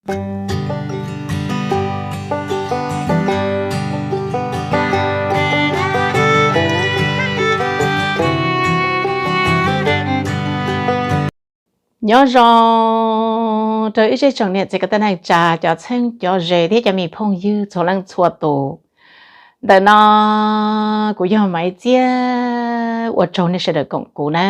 Nyob zoo rau ib tsoom niam txiv kwv tij neej tsa, cov txheeb cov ze thiab cov me phooj ywg txhua leej txhua tus. Ntawm no kuv yog Maiv Txiab, ua tsaug nej sawv daws koom kuv na.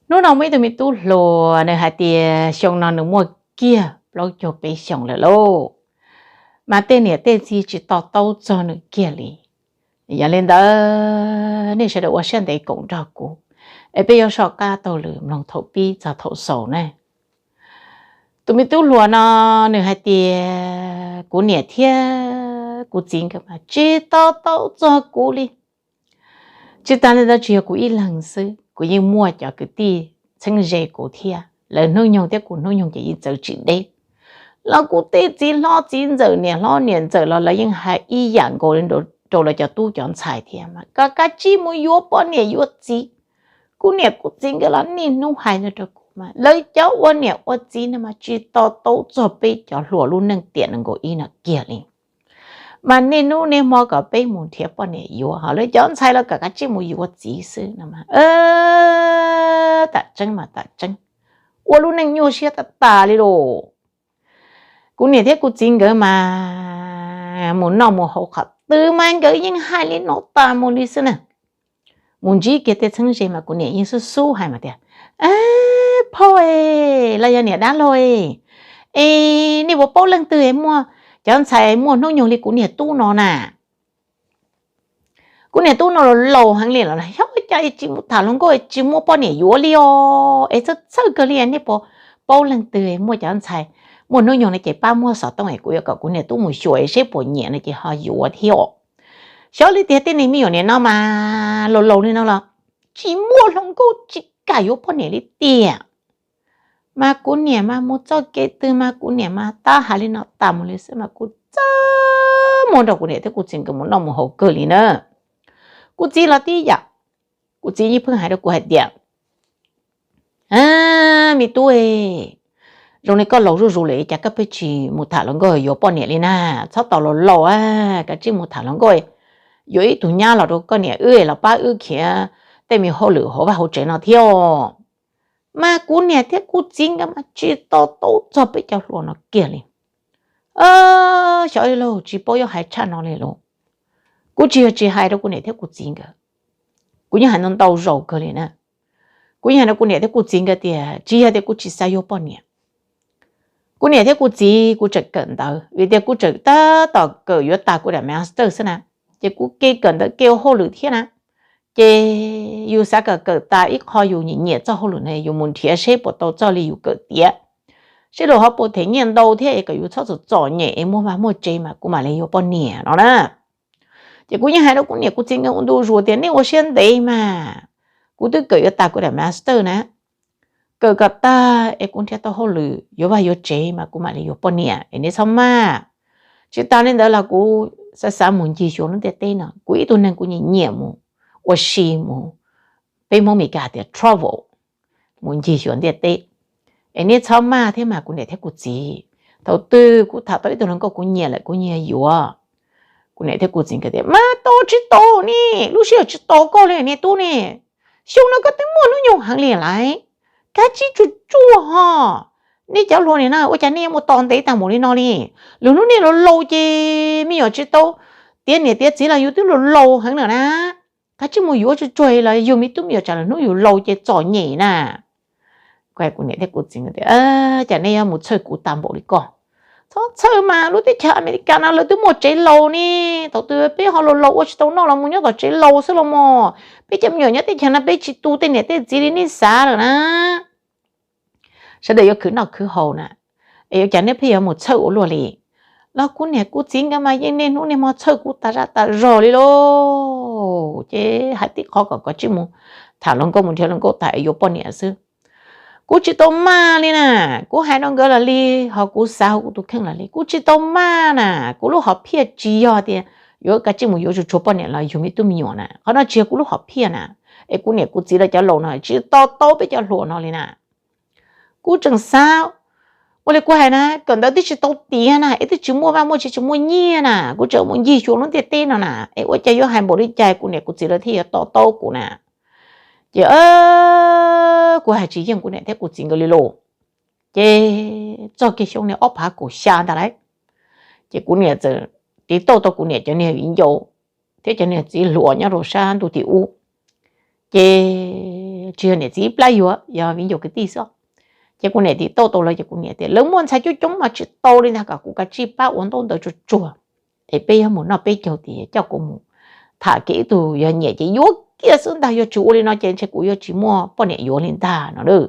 Hnub no muaj ib tug me tub hluas nws hais tias xyoo no nws muaj kiag plaub caug peb xyoos lawm lauj, mas tej niam tej txiv tsis to taub txog nws kiag li. Yog li ntawd nej sawv daws ua siab ntev koom nrog kuv, es peb yuav soj qab taug lw mloog thaum pib txog thaum xaus na. Tus me tub hluas no nws hais tias kuv niam thiab kuv txiv nkawd mas tsis to taub txog kuv li. Tsis tas li ntawd tsis yog kuv ib leeg xwb, kuv yeej muaj cov kwv tij txheeb ze kuv thiab, lawv hnub nyoog thiab kuv hnub nyoog ces yeej txawv tsis deb. Los kuv tej txiv hlob txiv ntxawm niam hlob niam ntxawm los lawv yeej hais ib yam nkaus li rau lawv cov tub cov ntxhais thiab mas kom kav tsij mus yuav poj niam yuav txiv. Kuv niam kuv txiv nkawd los niaj hnub hais no rau kuv mas lawv cov ua niam ua txiv no mas tsis to taub txog peb cov hluas lub neej tiam nees nkaum ib no kiag li. Mas niaj hnub niaj hmo kom peb mus nrhiav poj niam yuav, ho lawv cov ntxhais los kom kav tsij mus yuav txiv xwb no mas, tam tseeb mas tam tseeb, ua lub neej nyuaj siab tas tas li lauj. Kuv niam thiab kuv txiv nkawd mas mus noj mus haus qhov twg mas nkawd yeej hais li no tas mus li xwb na. Mus ntsib kiag tej txheeb ze mas kuv niam yeej xub xub hais mas tias, phauj es, los yog niam dab laug es, es nej puas paub leej twg es muaj cov ntxhais muaj hnub nyoog li kuv niam tub no na? Kuv niam tub no los laus heev li los xyov cas tsis mus tham hluas nkauj tsis muaj poj niam yuav li os, es txhawj txhawj kawg li, nej puas paub leej twg muaj cov ntxhais muaj hnub nyoog no ces pab muab xov tooj es kuv yuav kom kuv niam tub mus xyuas seb puas nyiam no ces ho yuav thiab os. Xyov li tiag, tej niag me nyuam niam no mas laus laus li no los tsis muaj hluas nkauj tsis kam yuav poj niam li tiag. Mas kuv niam mas mus txoj kev twg mas kuv niam mas tab hais li no tas mus li xwb mas kuv txaj muag nrog kuv niam thiab kuv txiv nkawd mus noj mus haus kawg li na. Kuv txiv los tib yam, kuv txiv yeej pheej hais rau kuv hais tias, me tub, zoo li koj laus zuj zus lawm cas koj pheej tsis mus tham hluas nkauj yuav poj niam li na? Txhob tos laus laus, kav tsij mus tham hluas nkauj, yuav ib tug nyab los rau koj niam wb los pab wb khiav tej me hauj lwm hauv vaj hauv tsev no thiab. Mas kuv niam thiab kuv txiv nkawd mas tsis to taub txog peb cov hluas no kiag li. Xyov li lauj, tsis paub yuav hais tshaj no li lauj. Kuv tsis yog tsis hais rau kuv niam thiab kuv txiv nkawd, kuv yeej hais ntau ntau zaus kawg li na. Kuv yeej hais rau kuv niam thiab kuv txiv nkawd tias tsis yog tias kuv tsis xav yuav poj niam. Kuv niam thiab kuv txiv kuv tseem kawm ntawv, vim tias kuv tseem tab tom kawm yuav tas kuv daim master xwb na, ces kuv ke kawm ntawv ke ua hauj lwm thiab na. Ces yus xav kom kawm tas ib qho yus nyiam nyiam txoj hauj lwm no yus mus nrhiav seb puas tau txoj li yus kawm tiav, seb luag ho puas them nyiaj ntau thiab es kom yus txhob txom txom nyem es muaj vaj muaj tsev mas kuv mam li yuav poj niam no na. Ces kuv yeej hais rau kuv niam kuv txiv nkawd ua ntu zus tias nej ua siab ntev mas, kuv twb kawm yuav tas kuv daim master na, kawm kom tag es kuv nrhiav tau hauj lwm yuav vaj yuav tsev mas kuv mam li yuav poj niam es nej txhob maj. Tsis tas li ntawd los kuv xav xav mus ncig xyuas lub ntiaj teb no, kuv ib tug neeg kuv nyiam nyiam mus ua si mus, peb Hmoob Mes Kas tias travel, mus ncig xyuas ntiaj teb. Es nej txhob maj thiab mas kuv niam thiab kuv txiv. Thaum twg kuv tham tau ib tug hluas nkauj kuv nyiam lawm kuv nyiag yuav. Kuv niam thiab kuv txiv nkawd tias mas tos tsis tau ne, lub sij hawm tsis tos koj li niag tub ne. Xyoo no koj twb muaj hnub nyoog heev li lawm, kav tsij tsuag tsuag ho. Nej cov hluas nim no ua cas nej yuav mus tos ntev tag npaum li no li? Lwm hnub nej laus laus ces me nyuam tsis tau tiav niam tiav txiv los yus twb laus laus heev lawm na. Kav tsij mus yuav tsuag tsuag los yug me tub me nyuam tsam lwm hnub yus laus ces txom nyem na. Kuv niam thiab kuv txiv tias cas nej yuav mus txhawj kuv tas npaum li ko. Txhob txhawj mas, lub teb chaws Amelikas no lawv twb muaj tsev laus ne. Thaum twg peb ho laus laus ua tsis tau noj los mus nyob tom tsev laus xwb los mas. Peb cov me nyuam nyob teb chaws no peb tsis tu tej niam tej txiv li nej xav lawm na. Sawv daws yuav khwv noj khwv haus na, es yuav cas nej pheej yuav mus txhawj ua luaj li. Los kuv niam kuv txiv nkawd mas yeej niaj hnub niaj hmo txhawj kuv tas zaj tas zog li lauj. Ces hais tib qho kom koj tsij mus tham hluas nkauj mus nrhiav hluas nkauj tas es yuav poj niam xwb. Kuv tsis tau maj li na, kuv hais rau nkawd los li, ho kuv xav hauv kuv tus kheej los li, kuv tsis tau maj na. Kuv lub hom phiaj tsis yog tias yuav kav tsij mus yuav tsuag tsuag poj niam los yug me tub me nyuam na, qhov no tsis yog kuv lub hom phiaj na. Es kuv niam kuv txiv lawv cov laus no tsis to taub peb cov hluas no li na. Kuv tseem xav Ua li kuv hais na, kawm ntawv twb tsis tau tiav na, es twb tsis muaj vaj muaj tsev, tsis muaj nyiaj na, kuv tseem mus ncig xyuas lub ntiaj teb no na, es ua cas yuav hais npaum li cas kuv niam kuv txiv lawv thiaj yuav to taub kuv na. Ces kuv hais tsis yeej kuv niam thiab kuv txiv nkawd li lauj. Ces txog kiag xyoo niag ob phav kaum xya ntag lauj, ces kuv niam txawm tiv tauj tau kuv niam cov niag viv ncaus thiab cov niag txiv hluas nyob rau sab ntuj tim ub. Ces tsis yog niam txiv ib plab yuav, yog viv ncaus kwv tij xwb. Ces kuv niam tiv tauj tau lawv, ces kuv niam tias lawv muaj ntxhais coob coob mas tsis tau li ntag, kom kuv kav tsij pab ua ntaub ntawv tsuag tsuag, es peb yuav mus noj peb caug tias coj kuv mus tham kiag ib tug, yog nyiam ces yuav kiag xwb ntag, yog tsis ua li no ces ntshe kuv yuav tsis muaj poj niam yuav li ntag no lauj.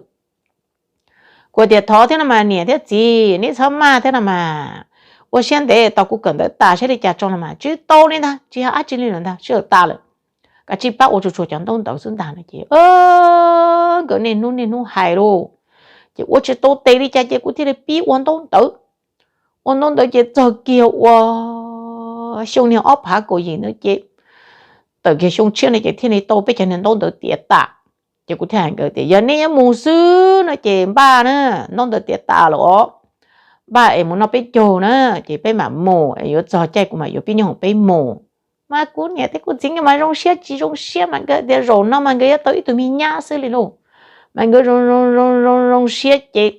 Kuv tias thov thiab no mas niam thiab txiv, neb txhob maj thiab no mas, ua siab ntev tos kuv kawm ntawv tas saib li cas tso no mas tsis tau li ntag, tsis yog dab tsi li lawm ntag, sij hawm tas lawm, kav tsij pab ua tsuag tsuag cov ntaub ntawv xwb ntag no ces nkawd niaj hnub niaj hnub hais lauj. Ces ua tsis tau tes li cas ces kuv thiaj li pib ua ntaub ntawv. Ua ntaub ntawv ces txog kiag ua xyoo niag ob phav kaum yim ntawd ces tawm kiag xyoo tshiab no ces thiaj li tau peb cov niag ntaub ntawv tiav tas. Ces kuv thiaj hais nkawd tias yog nej yuav mus xwb no ces npaj na, ntaub ntawv tiav tas lawm os, npaj es mus noj peb caug na, ces peb mam mus, yuav txog caij kuv mam yuav pib nyob hoom peb mus. Mas kuv niam thiab kuv txiv nkawd mas zoo siab tsis zoo siab mas nkawd tias zaum no mas nkawd yuav tau ib tug me nyab xwb li lauj. Mas nkawd zoo zoo zoo zoo siab ces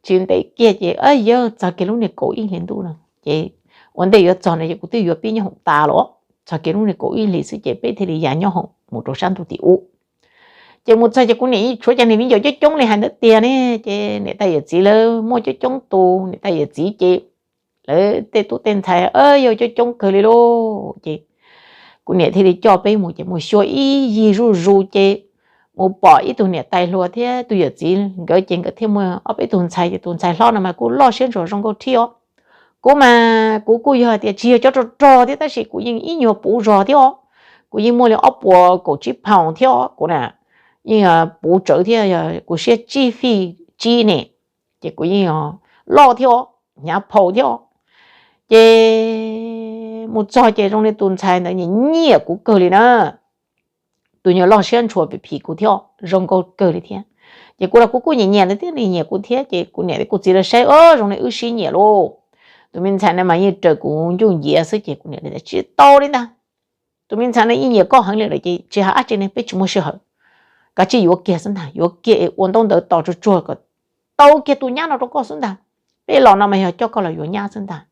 tsis ntev kiag ces yog txog kiag lub niag kaum ib hlis ntuj no ces ua ntej yuav txog no ces kuv twb yuav pib nyob hoom tas los, txog kiag lub niag kaum ib hlis xwb ces peb thiaj li ya nyob hoom mus rau sab ntuj tim ub. Ces mus txog ces kuv niam tshuav cov niag viv ncaus coob coob li hais ntawd tiag ne, ces niam tais yawm txiv lawv muaj coob coob tus, niam tais yawm txiv ces lawv tej tub tej ntxhais yog coob coob kawg li lauj. Ces kuv niam thiaj li coj peb mus ces mus xyuas ib yig zuj zus ces mus pom ib tug niam tais hluas thiab tus yawm txiv nkawd ces nkawd thiaj muaj ob peb tug ntxhais ces tus ntxhais hlob no mas kuj loj siab ntsuag zoo nkauj thiab os. Kuv mas kuv kuj yog tias tsis yog cov rog rog thiab tab sis kuv yeej ib nyuag puv zog thiab os. Kuv yeej muaj li ob puas kaum tsib pound thiab os kuv na, yeej puv tsawv thiab, kuv siab tsib fij tsib ne, ces kuv yeej loj thiab os, hnyav phau thiab os. Ces mus txog ces zoo li tus ntxhais ntawd nyiam nyiam kuv kawg li na. Tus nyuag loj siab ntshua pim phim kuv thiab, zoo nkauj kawg li thiab. Ces kuv los kuv kuj nyiam nyiam nws thiab, nws nyiam kuv thiab ces kuv niam kuv txiv lawv saib zoo li wb sib nyiam lauj. Tus me ntxhais no mas yeej raws kuv ncuj nciav xwb ces kuv niam tias tsis tau li ntag. Tus me ntxhais no yeej nyiam koj heev li lawm ces tsis hais dab tsi ne, peb tsis muaj sij hawm. Kav tsij yuav kiag xwb ntag, yuav kiag es ua ntaub ntawv tos tsuag tsuag kom tau kiag tus nyab no rau koj xwb ntag. Peb los no mas yog coj koj los yuav nyab xwb ntag.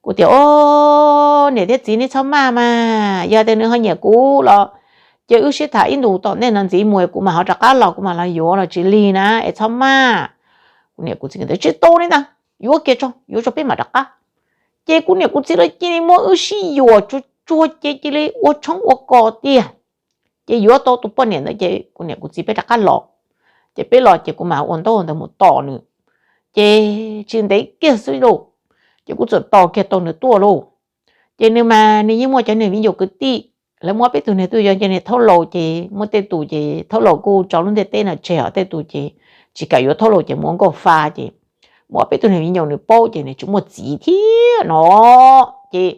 Kuv tias o, niam thiab txiv neb txhob maj mas, yog tias nws ho nyiam kuv los ces wb sib tham ib ntus tom ntej no ntxiv mus kuv mam ho rov qab los kuv mam los yuav los tsis lig na es txhob maj. Kuv niam kuv txiv nkawd tias tsis tau li ntag, yuav kiag tso, yuav tso peb mam rov qab. Ces kuv niam kuv txiv lawv cia li muab wb sib yuam tsuag tsuag ces cia li ua tshoob ua kos tiag. Ces yuav tau tus poj niam ntawd ces kuv niam kuv txiv peb rov qab los. Ces peb los ces kuv mam ua ntaub ntawv mus tos nws. Ces tsis ntev kiag xwb lauj, ces kuv txawm tos kiag tau nws tuaj lauj. Ces nws mas nws yeej muaj cov niag viv ncaus kwv tij, lawv muab peb tug niag tuaj yuav cov niag thaub laus ces muaj tej tus ces thaub laus kuj tso lub ntiaj teb no tseg, ho tej tus ces tsis kam yuav thaub laus ces mus ua nkauj fa ces muab peb tug niag viv ncaus nws paub ces nws tsis muaj txiv thiab no. Ces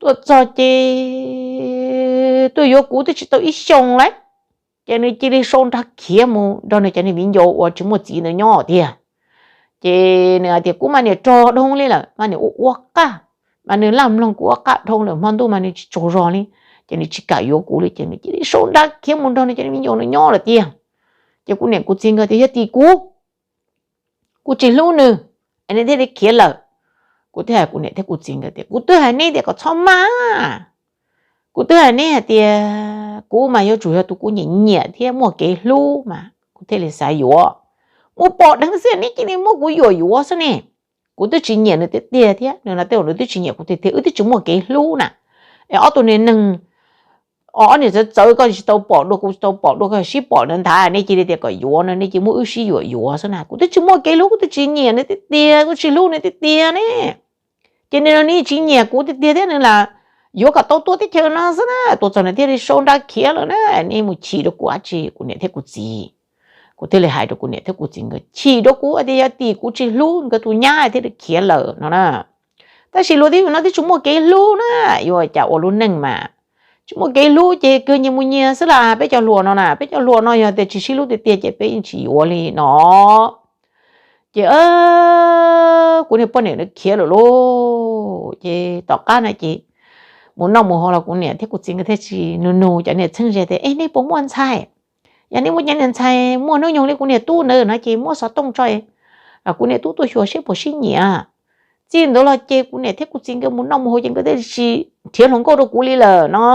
tuaj txog ces tuaj yuav kuv twb tsis tau ib xyoos lauj, ces nws cia li sau nra khiav mus nrog nws cov niag viv ncaus uas tsis muaj txiv ntawd nyob tiag. Ces nws hais tias kuv mas niam rog dhau li lawm, mas niam ua ua qaj, mas nws laj mloog kuv ua qaj dhau lawm, hmo ntuj mas nws tsis tsaug zog li, ces nws tsis kam yuav kuv li ces nws cia li sau nra khiav mus nrog nws cov niag viv ncaus nws nyob lawm tiag. Ces kuv niam kuv txiv nkawd tias yog tim kuv, kuv tsis hlub nws es nws thiaj li khiav lawm. Kuv thiaj hais kuv niam thiab kuv txiv nkawd tias kuv twb hais neb tias kom txhob maj, kuv twb hais neb hais tias kuv mas yuav tsum yog tus kuv nyiam nyiam thiab muaj kev hlub mas kuv thiaj li xav yuav. Mus pom dheev xwb neb cia li muab kuv yuam yuav xwb ne. Kuv twb tsis nyiam nws tiag tiag thiab nws los tej zaum nws twb tsis nyiam kuv tiag tiag, wb twb tsis muaj kev hlub na. Es ob tug niag neeg, ob niag txawv txawv, koj tsis tau pom dua kuv tsis tau pom dua koj sib pom ntawd ntag, nej cia li tias kom yuav no nej cia muab wb sib yuam yuav xwb na. Kuv twb tsis muaj kev hlub, kuv twb tsis nyiam nws tiag tiag, kuv tsis hlub nws tiag tiag ne. Ces nws los nws tsis nyiam kuv tiag tiag thiab nws lam yuav kom tau tuaj teb chaws no xwb na, tuaj txog nws thiaj li sau nra khiav lawm na. Nej mus chim rau kuv dab tsi? Kuv niam thiab kuv txiv, kuv thiaj li hais rau kuv niam thiab kuv txiv nkawd, chim rau kuv tias yog tim kuv tsis hlub nkawd tus nyab thiaj li khiav lawm no na. Tab sis luag twb yog no twb tsis muaj kev hlub na, yuav cas ua lub neej mas tsis muaj kev hlub ces kawg nyias mus nyias xwb las. Peb cov hluas no na, peb cov hluas no yog tias tsis sib hlub tiag tiag ces peb yeej tsis yuav li no. Ces kuv niag poj niam nws khiav lawm lauj. Ces tom qab no ces mus noj mus haus los kuv niam thiab kuv txiv nkawd thiaj tsis nug nug cov niag txheeb ze tias, Es nej puas muaj ntxhais? Yog nej muaj cov niag ntxhais muaj hnub nyoog li kuv niam tub ntawd no ces muab xov tooj tso, kuv niam tub tuaj xyuas seb puas sib nyiam. Txij ntawd los ces kuv niam thiab kuv txiv nkawd mus noj mus haus ces nkawd thiaj tsis nrhiav hluas nkauj rau kuv li lawm no.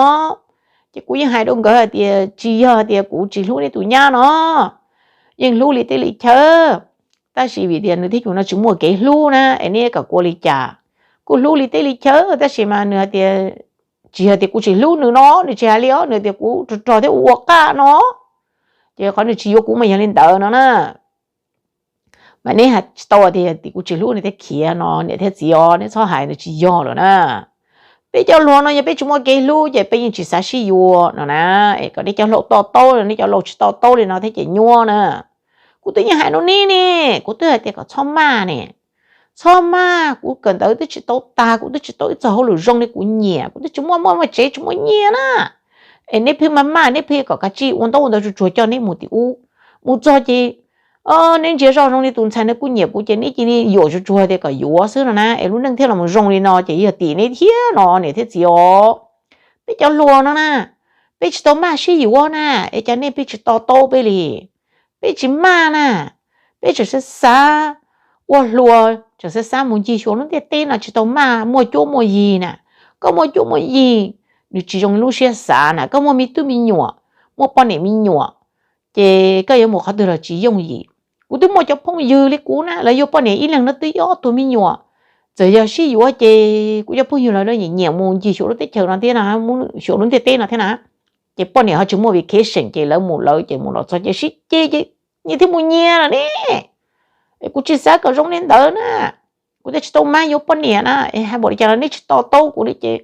Ces kuv yeej hais rau nkawd hais tias tsis yog tias kuv tsis hlub nej tus nyab no, yeej hlub li tej li chaw, tab sis vim tias nws thiab kuv no tsis muaj kev hlub na es nej kom kuv ua li cas. Kuv hlub li tej li chaw tab sis mas nws hais tias tsis yog tias kuv tsis hlub nws no, nws tsis hais li os, nws tias kuv rog rog thiab ua ua qaj no, ces qhov nws tsis yuav kuv mas yog li ntawd no na. Mas neb hais tsis tau tias kuv tsis hlub nws thiab khiav no, niam thiab txiv os, neb txhob hais, nws tsis yog lawm na. Peb cov hluas no yog peb tsis muaj kev hlub ces peb yeej tsis xav sib yuav no na. Es kom nej cov hluas to taub, nej cov laus tsis to taub li no thiab ces nyuaj na. Kuv twb yeej hais rau neb ne, kuv twb hais tias kom txhob maj ne, txhob maj, kuv kawm ntawv twb tsis tau tag, kuv twb tsis tau ib txoj hauj lwm zoo li kuv nyiam, kuv twb tsis muaj muaj muaj tsev tsis muaj nyiaj na. Es neb pheej maj maj, neb pheej kom kav tsij ua ntaub ua ntawv tsuag tsuag coj neb mus tim ub. Mus txog ces neb ntsia zoj zoo li tus ntxhais no kuj nyiam kuv ces neb cia li yuam tsuag tsuag tias kom yuav xwb no na, es lub neej thiaj los zoo li no ces yog tim neb thiab no niam thiab txiv os. Peb cov hluas no na, peb tsis tau maj sib yuav na, es cas nej pheej tsis to taub peb li? Peb tsis maj na, peb tseem xav xav ua hluas, tseem xav xav mus ncig xyuas lub ntiaj teb no tsis tau maj muaj cuab muaj yig na. Koj muaj cuab muaj yig, nws tsis zoo lub siab xav na, koj muaj me tub me nyuam, muaj poj niam me nyuam, ces koj yuav mus qhov twg los tsis yooj yim. Kuv twb muaj cov phooj ywg li kuv na, lawv yuav poj niam ib leeg no twb ob tug me nyuam. Txawm yog sib yuav ces kuv cov phooj ywg lawv nyiam nyiam mus ncig xyuas lub teb chaws no thiab na, mus xyuas lub ntiaj teb no thiab na. Ces poj niam ho tsis muaj vacation ces lawv mus lawv ces mus los txog ces sib ceg ces nyias thiaj mus nyias lawm ne. Es kuv tsis xav kom zoo li ntawd na. Kuv thiaj tsis tau maj yuav poj niam na. Es hais npaum li cas los neb tsis to taub kuv li ces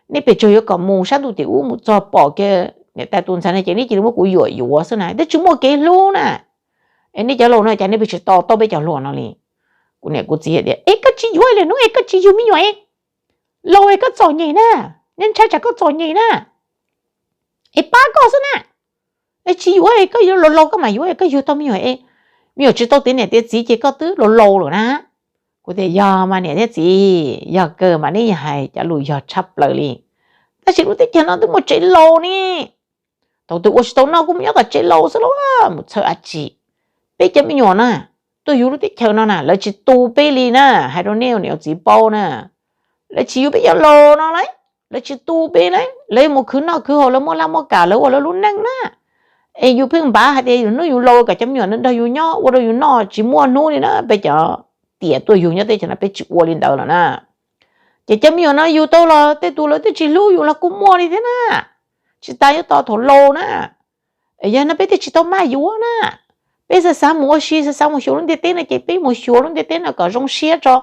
neb pes tsawg yuav kom mus sab ntuj tim ub mus txog pom kiag niam tais tus ntxhais no ces neb cia li muab kuv yuam yuav xwb na, twb tsis muaj kev hlub na. Es nej cov laus no cas nej pheej tsis to taub peb cov hluas no li? Kuv niam kuv txiv tias, Es koj tsis yuav li hnub es koj tsis yug me nyuam es laus es koj txom nyem na, nej ntshai tsam koj txom nyem na, es pab koj xwb na. Es tsis yuav es koj yuav laus laus koj mam yuav, koj yug tau me nyuam es me nyuam tsis tau tiav niam tiav txiv ces koj twb laus laus lawm na. Kuv tias, Yog mas niam thiab txiv, yog kawg mas neb yeej hais cov lus yog tshaj plaws li. Tab sis lub teb chaws no twb muaj tsev laus ne. Thaum twg ua tsis tau noj kuj mus nyob tom tsev laus xwb lauj, mus txhawj dab tsi? Peb cov me nyuam na, tuaj yug lub teb chaws no na lawv tsis tu peb li na, hais rau nej niam txiv paub na. Lawv tsis yuav peb cov laus no lauj, lawv tsis tu peb lauj, lawv mus khwv noj khwv haus, lawv muaj laj muaj kam, lawv ua lawv lub neej na. Es yus pheej npav hais tias yus hnub yus laus kom cov me nyuam nrog yus nyob ua rau yus noj tsis muaj hnub li na, peb cov tiam tuaj yug nyob teb chaws no peb tsis ua li ntawd lawm na. Ces cov me nyuam no yug tau los tej tus lawv twb tsis hlub yus los kuj muaj li thiab na. Tsis tas yuav tos thaum laus na. Yog no peb thiaj tsis tau maj yuav na. Peb xav xav mus ua si, xav xav mus xyuas lub ntiaj teb no ces peb mus xyuas lub ntiaj teb no kom zoo siab tso.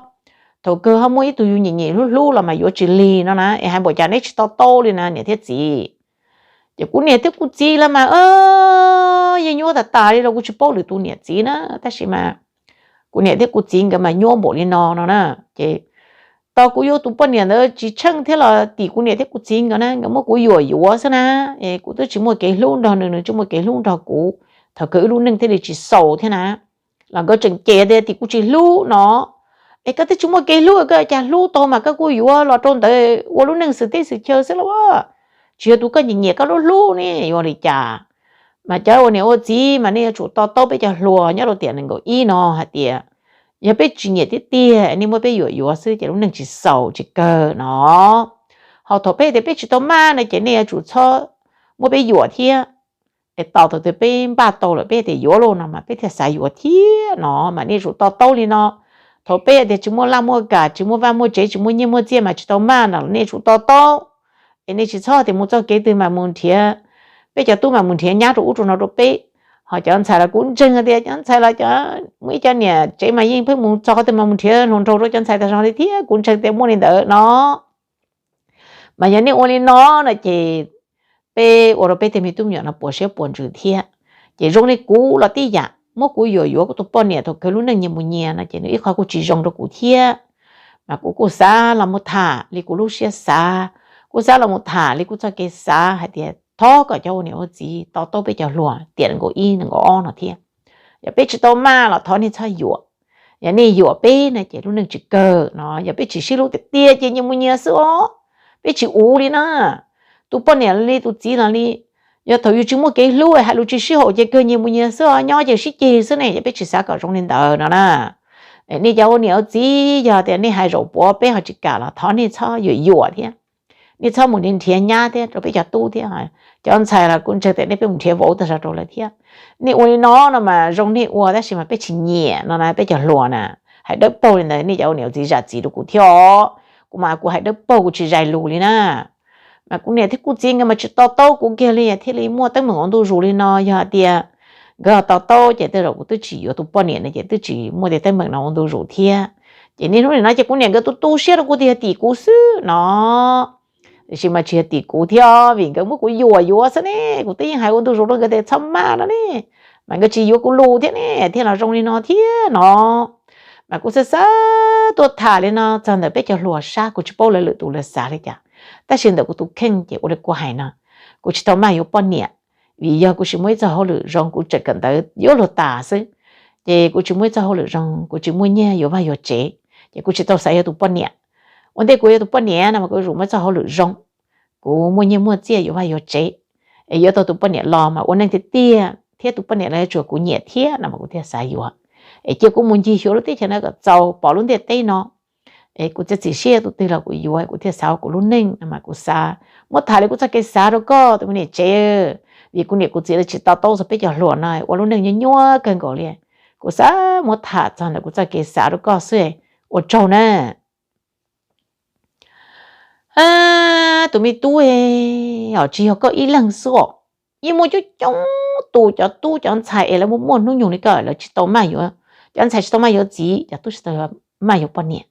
Thaum kawg ho muaj ib tug yus nyiam nyiam hlub hlub los mas yuav tsis lig no na. Es hais npaum cas neb tsis to taub li na niam thiab txiv? Ces kuv niam thiab kuv txiv los mas yeej nyuaj tas tas li los kuv tsis paub lwm tus niam txiv na, tab sis mas kuv niam thiab kuv txiv nkawd mas nyuaj npaum li no no na. Ces tos kuv yuav tus poj niam ntawd tsis tsheej thiab los tim kuv niam thiab kuv txiv nkawd na, nkawd muab kuv yuam yuav xwb na. Es kuv twb tsis muaj kev hlub nrog nws, nws tsis muaj kev hlub nrog kuv, thaum kawg wb lub neej thiaj li tsis xaus thiab na. Los nkawd tseem cem tias tim kuv tsis hlub no. Es koj twb tsis muaj kev hlub, koj cas hlub tau mas koj kuj yuav los rau ntawd ua lub neej xwm teb xwm chaw xwb lauj. Tsis yog tus koj nyiam nyiam koj hlub hlub ne, yuav li cas? Mas cov ua niam ua txiv mas nej yuav tsum to taub peb cov hluas nyob rau tiam nees nkaum ib no hais tias yog peb tsis nyiam tiag tiag nej muab peb yuam yuav xwb ces lub neej tsis xaus tsis kawg no. Ho thaum peb tias peb tsis tau maj no ces nej yuav tsum txhob muab peb yuam thiab. Es tos thaum twg peb npaj tau lawm peb tias yuav lauj no mas peb thiaj xav yuav thiab no, mas nej yuav tsum to taub li no. Thaum peb tias tsis muaj laj muaj kam, tsis muaj vaj muaj tsev, tsis muaj nyiaj muaj txiaj mas tsis tau maj no los nej yuav tsum to taub. Es nej tsis txhob tias mus txoj kev twg mas mus nrhiav, peb cov tub mas mus nrhiav nyab rau ub rau no rau peb. Ho cov ntxhais los kuv ntseeg tias cov ntxhais los cov muaj ib co niam tsev mas yeej pheej mus txog qhov twg mas mus nrhiav hluas nraug rau cov ntxhais tag zog li thiab, kuv ntseeg tias muaj li ntawd no. Mas yog nej ua li no no ces peb ua rau peb tej me tub me nyuam no puas siab puas ntsws thiab. Ces zoo li kuv los tib yam, muab kuv yuam yuav kuv tus poj niam thaum kawg lub neej nyias mus nyias no ces nws ib qho kuj tsis zoo rau kuv thiab. Mas kuv kuj xav los mus tham li kuv lub siab xav, kuv xav los mus tham li kuv txoj kev xav hais tias thov kom cov ua niam ua txiv to taub peb cov hluas tiam nees nkaum ib nees nkaum ob no thiab. Yog peb tsis tau maj los thov nej txhob yuam. Yog nej yuam peb na ces lub neej tsis kawg no, yog peb tsis sib hlub tiag tiag ces nyias mus nyias xwb os, peb tsis ua li na. Tus poj niam li tus txiv los li, yog thaum yus tsis muaj kev hlub hais lus tsis sib haum ces kawg nyias mus nyias xwb os, nyob ces sib ceg xwb ne, yog peb tsis xav kom zoo li ntawd no na. Nej cov ua niam ua txiv, yog tias nej hais zaum puav peb ho tsis kam los thov nej txhob yuam yuam thiab. Nej txhob mus nrhiav nyab thiab rau peb cov tub thiab. Cov ntxhais los kuv ntseeg tias nej pheej mus nrhiav vauv tag zog rau lawv thiab. Nej ua li no no mas zoo nej ua tab sis mas peb tsis nyiam no na, peb cov hluas na. Hais dawb paug li ntawd nej cov ua niam ua txiv zam txim rau kuv thiab os. Kuv mas kuv hais dawb paug kuv tsis zais lus li na. Mas kuv niam thiab kuv txiv nkawd mas tsis to taub kuv kiag li thiaj li muaj teeb meem ua ntu zus li no. Yog hais tias nkawd ho to taub ces tej zaum kuv twb tsis yuav tus poj niam no ces twb tsis muaj tej teeb meem no ua ntu zus thiab. Ces niaj hnub nim no ces kuv niam nkawd tu tu siab rau kuv tias yog tim kuv xwb no. Tiam sis mas tsis yog tim kuv thiab, vim nkawd muab kuv yuam yuav xwb ne. Kuv twb yeej hais ua ntu zus rau nkawd tias txhob maj no ne, mas nkawd tsis yuav kuv lus thiab ne, thiaj los zoo li no thiab no. Mas kuv xav xav tuaj tham li no txog ntawm peb cov hluas sab, kuv tsis paub lawv lwm tus lawv xav li cas, tab sis ntawm kuv tus kheej ces ua li kuv hais no, kuv tsis tau maj yuav poj niam, vim yog kuv tsis muaj ib txoj hauj lwm zoo, kuv tseem kawm ntawv yuav luag tas xwb. Ces kuv tsis muaj ib txoj hauj lwm zoo, kuv tsis muaj nyiaj yuav vaj yuav tsev, ces kuv tsis tau xav yuav tus poj niam. Ua ntej kuv yuav tus poj niam no mas kuv yuav tsum muaj ib txoj hauj lwm zoo, kuv muaj nyiaj muaj txiaj yuav vaj yuav tsev, es yuav tau tus poj niam los mas ua neej tiag tiag thiab tus poj niam los yuav tsum kuv nyiam thiab no mas kuv thiaj xav yuav. Es cia kuv mus ncig xyuas lub teb chaws no kom txaus pom lub ntiaj teb no, es kuv txiav txim siab tus twg los kuv yuav, kuv thiaj xav ua kuv lub neej no mas kuv xav muab tham li kuv txoj kev xav rau koj tus me niam tsev, vim kuv niam kuv txiv lawv tsis to taub txog peb cov hluas no ua lub neej nyuaj nyuaj kawg nkaus li. Kuv xav muab tham txog ntawm kuv txoj kev xav rau koj xwb, ua tsaug na. Tus me tub, os tsis yog koj ib leeg xwb os, yeej muaj coob coob tus cov tub cov ntxhais es lawv muaj muaj hnub nyoog li koj, lawv tsis tau maj yuav, cov ntxhais tsis tau maj yuav txiv, cov tub tsis tau maj yuav poj niam.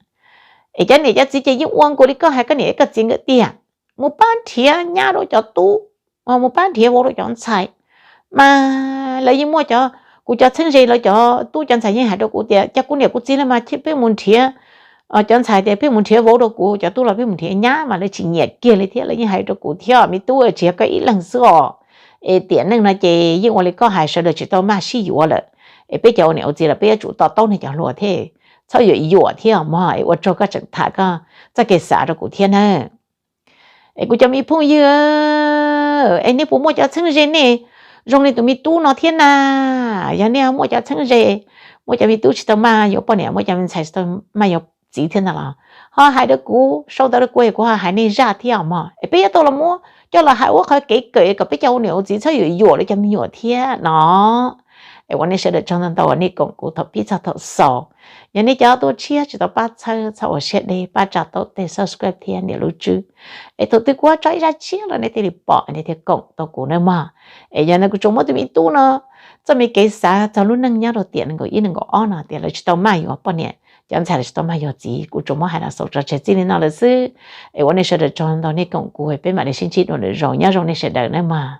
Es cov niam cov txiv ces yeej ua nkaus li koj hais koj niam koj txiv nkawd tiag, mus pab nrhiav nyab rau cov tub, mus pab nrhiav vauv rau cov ntxhais. Mas lawv yeej muaj cov, kuv cov txheeb ze lawv cov tub cov ntxhais yeej hais rau kuv tias cov kuv niam kuv txiv lawv mas pheej mus nrhiav, cov ntxhais tias pheej mus nrhiav vauv rau kuv, cov tub los pheej mus nrhiav nyab mas lawv tsis nyiam kiag li thiab lawv yeej hais rau kuv thiab, me tub tsis yog koj ib leeg xwb os. Es tiam neej no ces yeej ua li koj hais sawv daws tsis tau maj sib yuav lawm, es peb cov ua niam ua txiv los peb yuav tsum to taub nej cov hluas thiab, txhob yuam yuam thiab mog, es ua tsaug koj tseem tham koj txoj kev xav rau kuv thiab na. Es kuv cov me phooj ywg, es nej puas muaj cov txheeb ze nej zoo li tus me tub no thiab na? Yog nej muaj cov txheeb ze, muaj cov me tub tsis tau maj yuav poj niam, muaj cov me ntxhais tsis tau maj yuav txiv thiab ntag los ho hais rau kuv, sau ntawv rau kuv es kuv ho hais nej zaj thiab os mog. Es peb yuav tau los muab coj los hais ua qhov kev kawm kom peb cov ua niam ua txiv txhob yuam yuam lawv cov me nyuam thiab no. Es ua nej sawv daws tsaug ntau ntau uas nej koom kuv thaum pib txog thaum xaus. Yog nej cov tuaj tshiab tsis tau pab txhawb txhob ua siab deb, pab tsa tau tej subscribe thiab nias lub tswb, es thaum twg kuv tso ib zaj tshiab los nej thiaj li pom nej thiaj koom tau kuv nawb mog. Es yog no kuv tsuas muab tus me tub no txoj me kev xav txog lub neej nyob rau tiam nees nkaum ib nees nkaum ob no tias lawv tsis tau maj yuav poj niam, cov ntxhais lawv tsis tau maj yuav txiv, kuv tsuas muab hais los xaus tso tseg txij li no lawm xwb. Es ua nej sawv daws tsaug ntau nej koom kuv, peb mam li sib ntsib dua lwm zaus, nyob zoo nej sawv daws nawb mog.